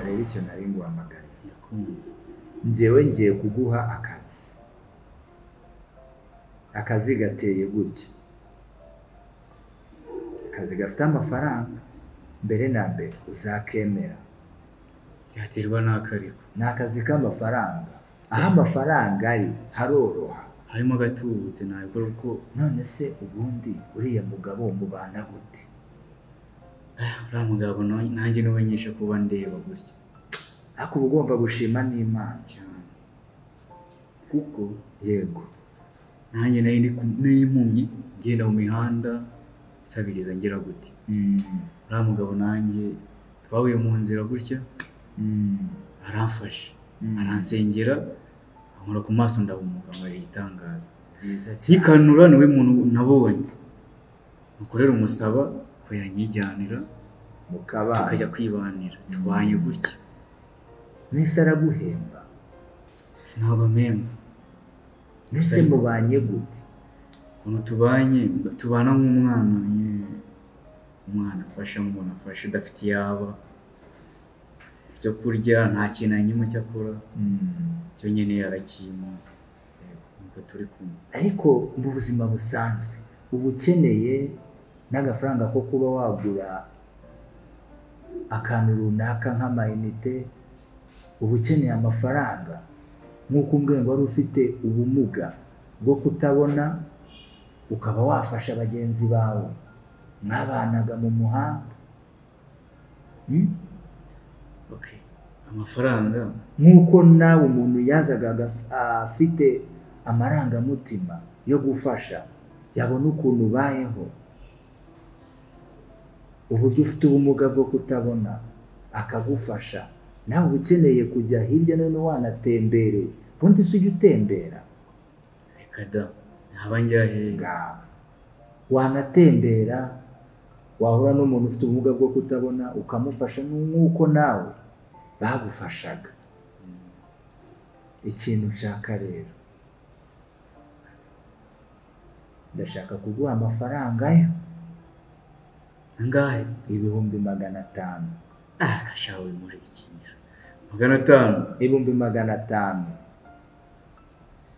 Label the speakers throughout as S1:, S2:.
S1: Umva rero icyo nari nguhamagariye. Njyewe ngiye kuguha akazi. Akazi gateye gutya. Akazi gafite amafaranga mbere na mbere uzakemera.
S2: Byaterwa n'akariko.
S1: Ni akazi k'amafaranga. Aho amafaranga ari haroroha.
S2: Harimo agatubutse ntabwo uko.
S1: None se ubundi uriya mugabo mubana gute?
S2: Uriya mugabo nanjye niwe nyisha kuba ndeba gutya.
S1: Ariko uba ugomba gushima n'Imana
S2: cyane. Kuko
S1: yego
S2: nanjye nari impumyi ngenda mu mihanda nsabiriza ngira gute. Uriya mugabo nanjye twahuye mu nzira gutya, aramfasha, aransengera, ankora ku maso ndahumuka nkorera igitangaza. Nkikanura niwe muntu nabonye. Nuko rero umusaba ko yanyijyanira tukajya kwibanira, tubanye gutya.
S1: Nese araguhemba?
S2: Ntabwo ampemba.
S1: Nese mubanye gute?
S2: Ukuntu tubanye, tubana nk'umwana nyine. Umwana afasha, umuntu afasha udafite iyaba. Ibyo kurya nta kintu anyima cyo akora. Icyo nyine arakimpa. Nuko turi kumwe.
S1: Ariko mu buzima busanzwe uba ukeneye n'agafaranga ko kuba wagura akantu runaka nk'amayinite, uba ukeneye amafaranga nk'uko umbwiye ngo wari ufite ubumuga bwo kutabona, ukaba wafasha bagenzi bawe mwabanaga mu muhanda.
S2: Okay. Amafaranga
S1: nk'uko nawe umuntu yazaga afite amarangamutima yo gufasha, yabona ukuntu ubayeho, uburyo ufite ubumuga bwo kutabona akagufasha. Nawe uba ukeneye kujya hirya no hino wanatembereye. Ubundi se ujya utembera?
S2: Reka da, ntaba njya hehe.
S1: Wanatembera, wahura n'umuntu ufite ubumuga bwo kutabona ukamufasha nk'uko nawe bagufashaga. Ikintu nshaka rero, ndashaka kuguha amafaranga yo.
S2: Angahe?
S1: 500,000.
S2: Ah, kashawe muri ikinyira. 500?
S1: 500,000.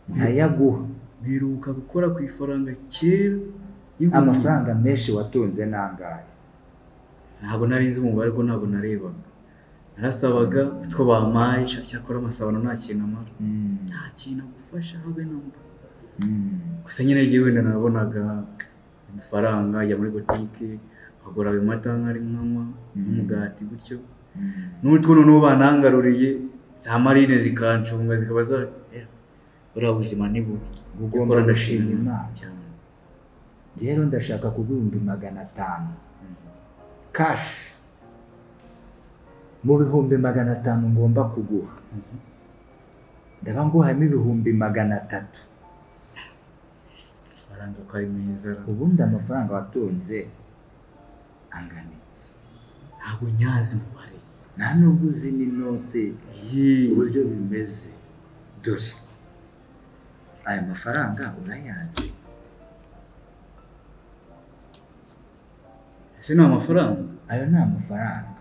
S1: Nkayaguha.
S2: Mperuka gukora ku ifaranga kera.
S1: Amafaranga menshi watunze nangahe?
S2: Ntabwo nari nzi umubare ko ntabwo narebaga. Narasabaga utwo bampaye, cyakora amasabano nta kintu amara. Nta kintu agufasha habe na mba. Gusa nyine igihe wenda nabonaga amafaranga ajya muri botike, nkagura ayo mata nkari nkanywa n'umugati gutyo. N'utwo noneho banangaruriye za marine zikancunga zikaba za buriya buzima ni bubi.
S1: Ugomba gushima Imana
S2: cyane.
S1: Rero ndashaka kuguha 500,000 cash. Mu 500,000 ngomba kuguha, ndaba nguhamo 300,000.
S2: Amafaranga ko ari meza.
S1: Ubundi amafaranga watunze angana iki?
S2: Ntabwo nyazi umubare.
S1: Nta nubwo uzi n'inote uburyo bimeze. Dore aya mafaranga urayazi?
S2: Ese ni amafaranga?
S1: Ayo ni amafaranga.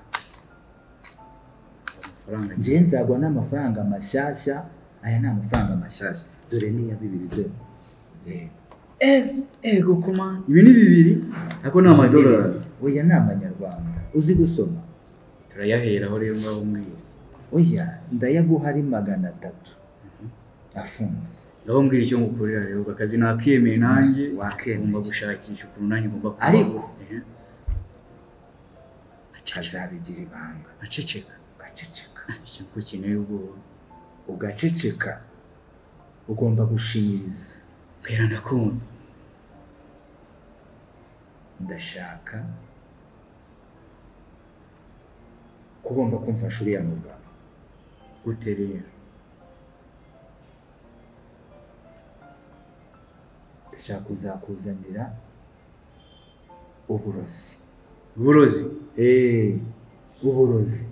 S1: Njye nzagwa n'amafaranga mashyashya. Aya ni amafaranga mashyashya. Dore ni iya 2 dore.
S2: Ego kuma. Ibi ni 2 ariko ni amadolari.
S1: Oya ni amanyarwanda. Uzi gusoma?
S2: Turayaheraho rero ngaho mbwira.
S1: Oya ndayaguha ari 300 afunze.
S2: Ngaho mbwira icyo ngukorera rero, akazi nakemeye nanjye ngomba gushakisha ukuntu nanjye ngomba kubaho.
S1: Ariko kazabigira ibanga.
S2: Aceceka.
S1: Ugaceceka.
S2: Icyo ukeneye ubwoba.
S1: Ugaceceka. Ugomba gushinyiriza.
S2: Mbwira ndakumva.
S1: Ndashaka kugomba kumfasha uriya mugabo.
S2: Gute rero?
S1: Ndashaka kuzakuzanira uburozi.
S2: Uburozi?
S1: Uburozi.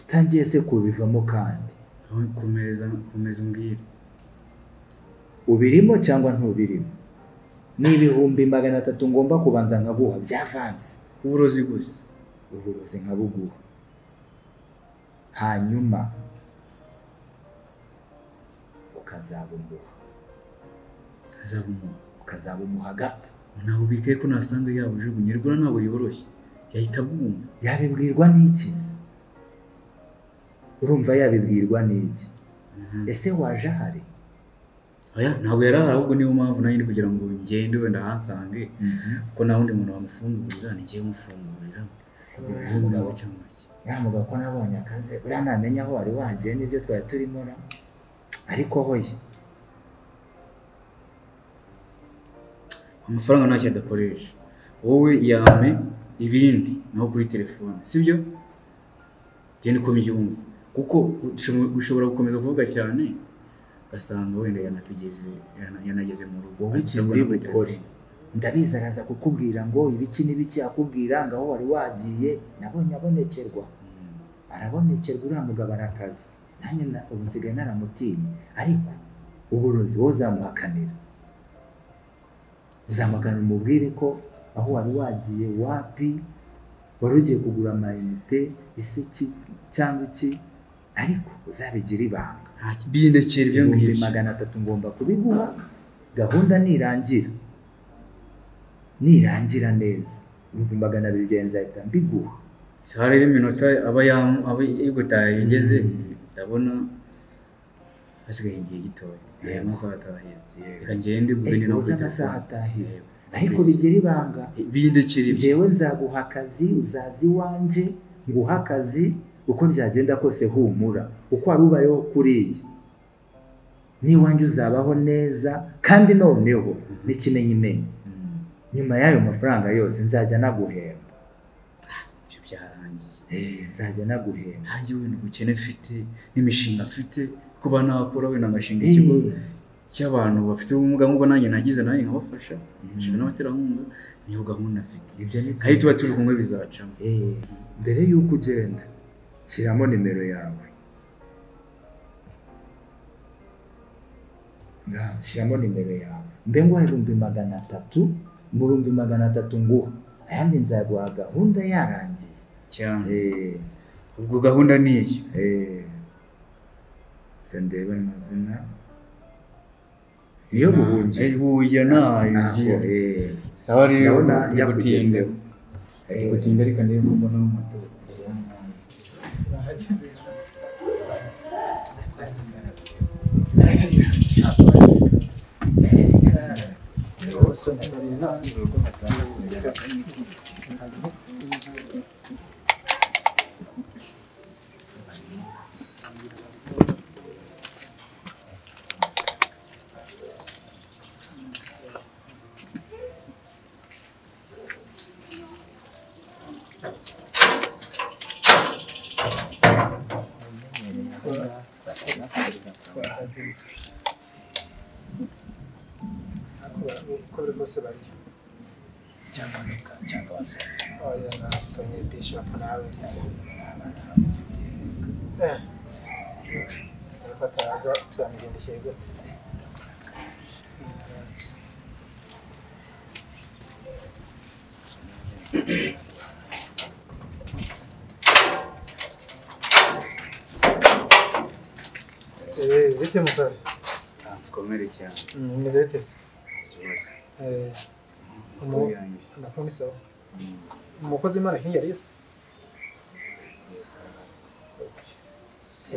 S1: Utangiye se kubivamo kandi?
S2: Komeza umbwire.
S1: Ubirimo cyangwa ntubirimo? Ni 300,000 ngomba kubanza nkaguha byavanze.
S2: Uburozi gusa.
S1: Uburozi nkabuguha. Hanyuma ukazabumuha.
S2: Ukazabumuha.
S1: Ukazabumuha gapfa.
S2: Ntabwo bikaye ko nasanga yabujugunye rwona ntabwo yoroshye. Yahita abwumva.
S1: Yabibwirwa n'iki? Urumva yabibwirwa n'iki? Ese waje ahari?
S2: Oya ntabwo yarahari ahubwo niyo mpamvu nanjye kugira ngo ngende wenda ahansange kuko nta wundi muntu wamufungurira ni njyewe umufungurira.
S1: Mugabo ko nabonye akaze uriya ntamenya aho wari wagiye n'ibyo twari turimo na ariko hoye
S2: amafaranga ntacyo adakoresha wowe yame ibindi naho kuri telefone sibyo genda uko mbyumva kuko ushobora gukomeza kuvuga cyane ugasanga wenda yanatugeze yanageze mu rugo.
S1: Wowe ikintu uri bukore ndabizi araza kukubwira ngo ibiki n'ibiki akubwira ngo aho wari wagiye nabonye abonekerwa arabonekerwa uriya mugabo arakaza nanjye ubu nsigaye naramutinye ariko uburozi wowe uzamuhakanira uzamuhakanira umubwire ko aho wari wagiye wapi wari ugiye kugura amayinite ese iki cyangwa iki ariko uzabigira ibanga
S2: bindekera ibyo ngibyo
S1: 300 ngomba kubiguha gahunda nirangira nirangira neza 200 nzahita mbiguha.
S2: Saha rero iminota aba gutaha bigeze ndabona hasigaye igihe gitoya aya masaha atahira reka ngende bugende no kuri
S1: amasaha atahira ariko bigira ibanga
S2: bindekera ibyo
S1: jewe nzaguha akazi uzazi iwanjye nguha akazi uko byagenda kose humura uko wari ubayeho kuriya n'iwanjye uzabaho neza kandi noneho n'ikimenyimenyi nyuma y'ayo mafaranga yose nzajya naguhemba.
S2: Ibyo byarangiye
S1: nzajya naguhemba
S2: nanjye wenda ubukene mfite n'imishinga mfite kuba nakora wenda ngashinga ikigo cy'abantu bafite ubumuga nk'ubwo nanjye nagize nanjye nkabafasha nshinga n'abaterankunga niyo gahunda mfite kandi tuba turi kumwe bizacamo.
S1: Mbere y'uko ugenda shyiramo nimero yawe shyiramo nimero yawe mbe nguha 300 mu 300 nguha ayandi nzaguha gahunda yarangiye
S2: cyane. Ubwo gahunda ni iyo
S1: ndebe amazina niyo buhungiro
S2: nayo sawa rero yakutinze gutinda ariko ndebe ko mbona moto.
S3: Bite musore?
S2: Komere cyane.
S3: Meze bite se? Amakuru sawa. Umukozi w'Imana King yari yose?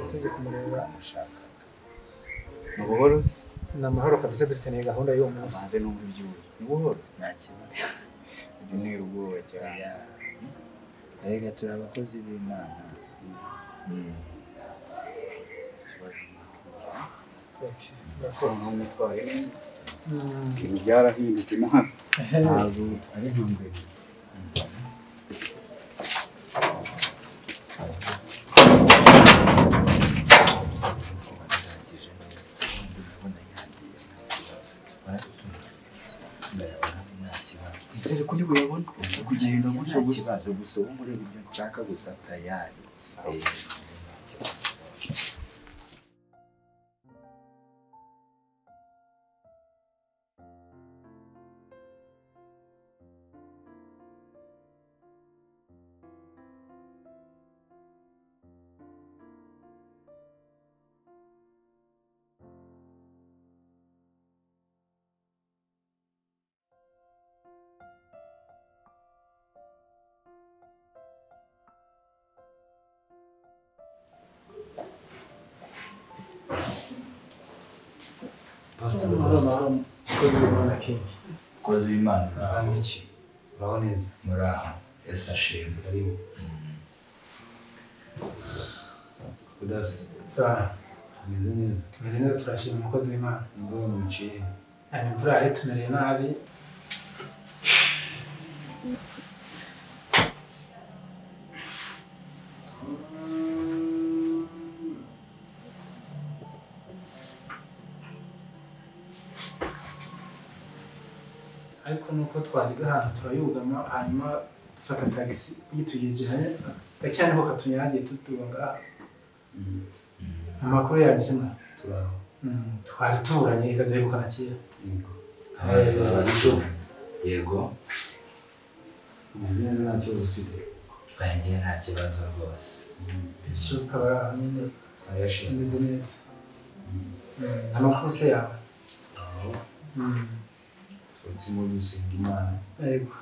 S3: Tujye kumureba.
S2: Ni buhoro se?
S3: Ni amahoro kabisa dufitaniye gahunda y'uwo munsi.
S2: Abanze numva ibyuya. Ni buhoro?
S1: Nta kibazo.
S2: Ibyo ni ubwoba cyane.
S1: Erega turi abakozi b'Imana.
S2: Ibintu byarahindutse ntabwo ari nka mbere. Nizere ko ntibuyabona kugenda gutyo gusa.
S1: Ikibazo gusa ubu muri ibyo nshaka gusa tayari.
S4: Pastor Mahoro,
S3: Umukozi w'Imana King.
S1: Umukozi w'Imana uraho.
S4: Iki? Uraho neza.
S1: Muraho. Yesu ashimwe.
S4: Karibu. Udasi.
S3: Sawa.
S4: Tumeze neza.
S3: Tumeze neza turashima umukozi w'Imana.
S4: Imvura muciye.
S3: Imvura yari tumereye nabi. Ariko nuko twageze ahantu turayugama hanyuma dufata tagisi yitugejeje gacyane ko katunyagiye tutuba ngaha. Amakuru yanyu se mwa?
S4: Turaho.
S3: Twari tuburanye reka duherukana kera.
S4: Yego.
S1: Yego. Yego.
S4: Umeze neza nta kibazo ufite?
S1: Twangiye nta kibazo rwose.
S3: Bishop aba nyine ameze neza. Amakuru se yawe?
S4: Turimo gusenga Imana.
S3: Yego.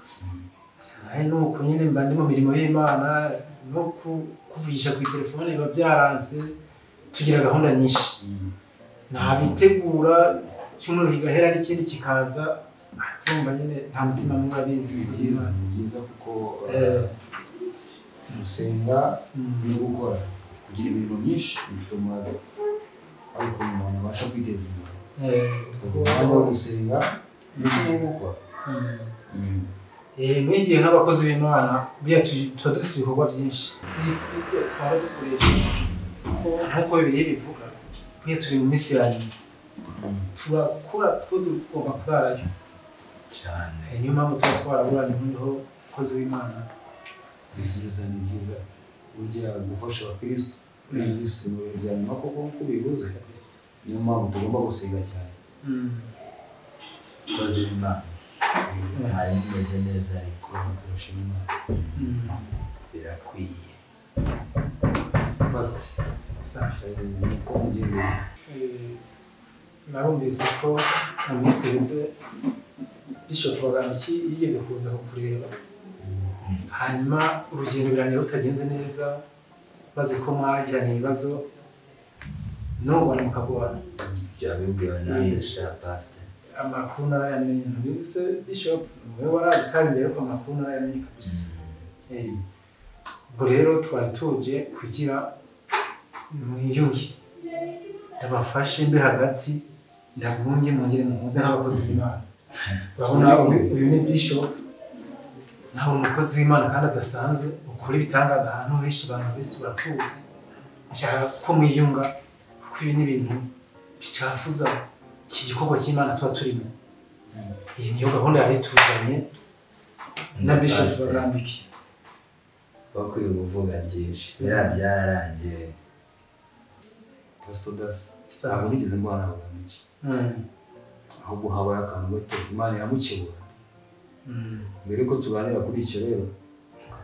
S3: Cyane nuko nyine mba ndi mu mirimo y'Imana no kuvugisha kuri telefone biba byaranse, tugira gahunda nyinshi. Nabitegura cyumweru kigahera n'ikindi kikaza, kumva nyine nta mutima mwe abizi.
S4: Ni byiza kuko gusenga no gukora kugira imirimo myinshi bituma ariko umuntu abasha kwiteza imbere. Kuko gusenga ndetse no gukora.
S3: Mwigiye nk'abakozi b'Imana buriya tuba dufite ibikorwa byinshi twara dukoresha nk'uko Bibiliya bivuga, buriya turi mu minsi ya nyuma turakora two tugomba kurarayo
S1: cyane.
S3: Niyo mpamvu tuba twaraburanye noneho umukozi w'Imana.
S4: Ni byiza, ni byiza burya gufasha abakristo muri iyi minsi mu bihe bya nyuma koko nk'uko ubivuze, niyo mpamvu tugomba gusenga cyane.
S1: Umukozi w'Imana mwari mumeze neza ariko
S4: turashima Imana.
S1: Birakwiye.
S4: First,
S3: narumvise ko mu minsi iheze Bishop Bagambiki yigeze kuza kukureba, hanyuma urugendo birangira rutagenze neza, bazi ko mwagiranye ibibazo nubona mukagorana.
S1: Byabibwiwe nande sha Pastor?
S3: Amakuru narayamenye, ntubizi se Bishop wewe warabitari ariko amakuru narayamenye kabisa. Ubwo rero twari tuje kugira mwiyunge, ndabafashe mbe hagati, ndabunge mwongere muhuze nk'abakozi b'Imana. Urabona uyu ni Bishop, nawe umukozi w'Imana kandi adasanzwe, ukora ibitangaza ahantu henshi abantu bese barakuzi. Nshaka ko mwiyunga kuko ibi ni ibintu bicafuza iki gikorwa cy'Imana tuba turimo. Iyi niyo gahunda yari tuzanye na Bishop Bagambiki.
S1: Bakwiye kuvuga byinshi biriya byararangiye.
S4: Pastor Das, ntabwo nigeze mbona Bagambiki, ahubwo habaye akantu gato Imana iramukebura. Mbere ko tuganira kuri icyo rero,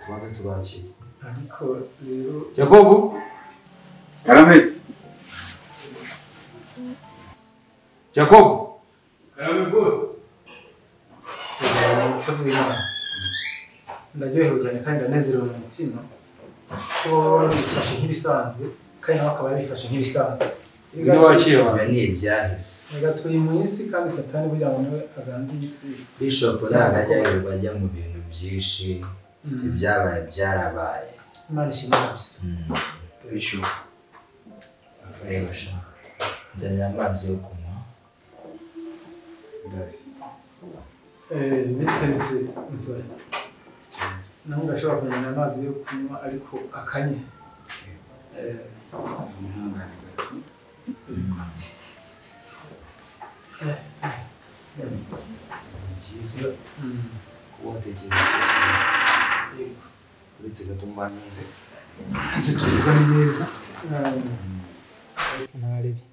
S4: tubanze tubakire.
S3: Ariko rero
S4: Jacob Karame, Jacob Karame boss,
S3: umukozi w'Imana, ndaryohewe cyane kandi ndanezerewe mu mutima ko bifashe nk'ibisanzwe kandi nawe akaba yabifashe nk'ibisanzwe.
S1: Ni ibyahise.
S3: Reka turi mu isi kandi Satani burya ngo niwe aganza iyi si.
S1: Bishop ntabwo ajya yirirwa ajya mu bintu byinshi, ibyabaye byarabaye.
S3: Imana ishimwe kabisa.
S1: Bishop, nzanira amazi yo kunywa.
S3: Bite bite musore? Naho ngashobora kumenya amazi yo kunywa ariko akanye.
S4: Byiza kuba watekereza uretse gato mbanze ese tuvugane neza.
S3: Narebi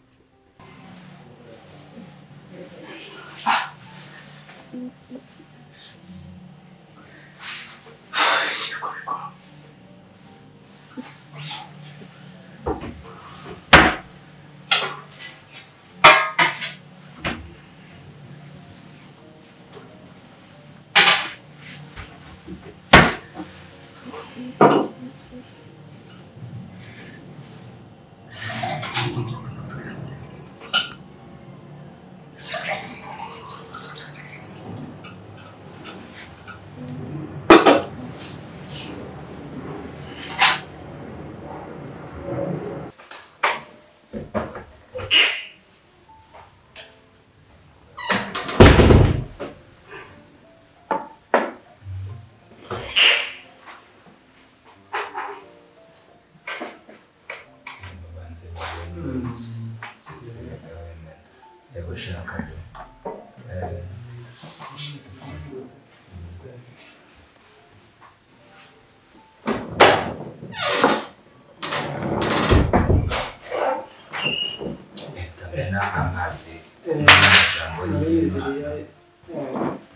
S1: Reka amazi ijambo ry'Imana.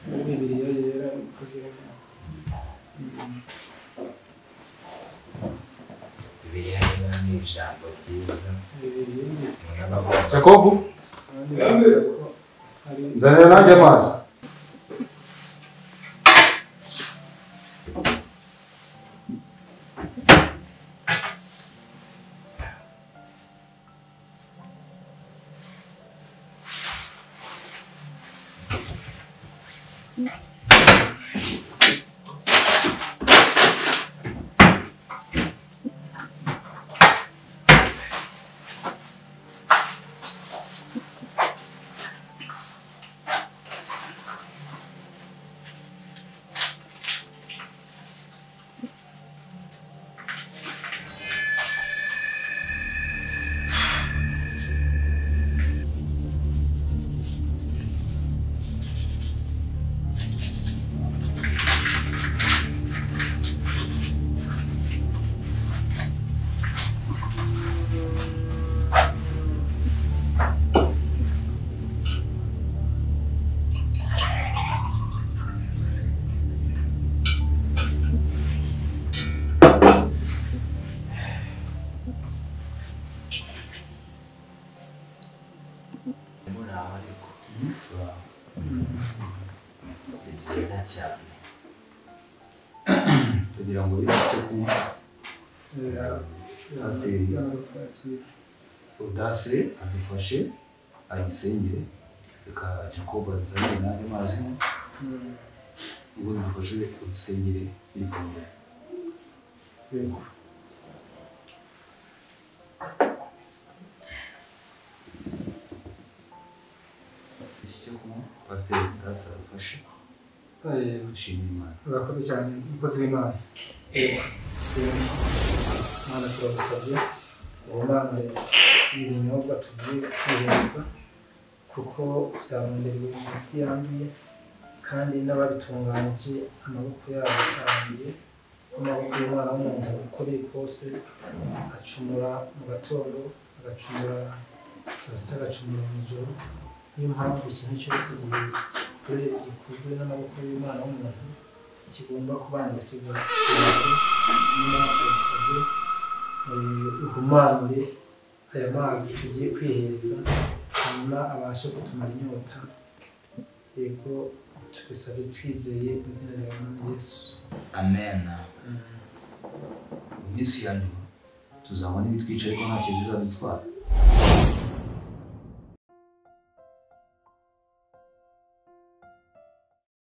S3: Muri Bibiliya yera ikoze
S1: Bibiliya yera ni ijambo ryiza.
S4: Jacob, nzanira nanjye amazi. Kugira ngo icyo kunywa Pasiteri Audace adufashe agisengere, reka Jacob azanire n'andi mazi, ubundi dufashe udusengere iri funguro.
S3: Yego.
S4: Iki cyo kunywa Pasiteri Audace adufashe.
S3: Urakoze cyane umukozi w'Imana. Yego, gusenga Imana turagusabye ubumanure ibinyobwa tugiye kwihereza kuko byarondereye mu isi yanduye kandi n'ababitunganije amaboko yabo aranduye. Amaboko y'umwana w'umuntu uko biri kose acumura mu gatondo, agacumura saa sita, agacumura mu ijoro. Niyo mpamvu ikintu cyose gikozwe n'amaboko y'umwana w'umuntu kigomba kubanza kigasengwa. Imana turagusabye uhumanure aya mazi tugiye kwihereza hanyuma abashe kutumara inyota. Yego, tubisabye twizeye mu izina rya Mwami Yesu.
S1: Amen.
S4: Mu minsi ya nyuma tuzabona ibitwica ariko ntacyo bizadutwara.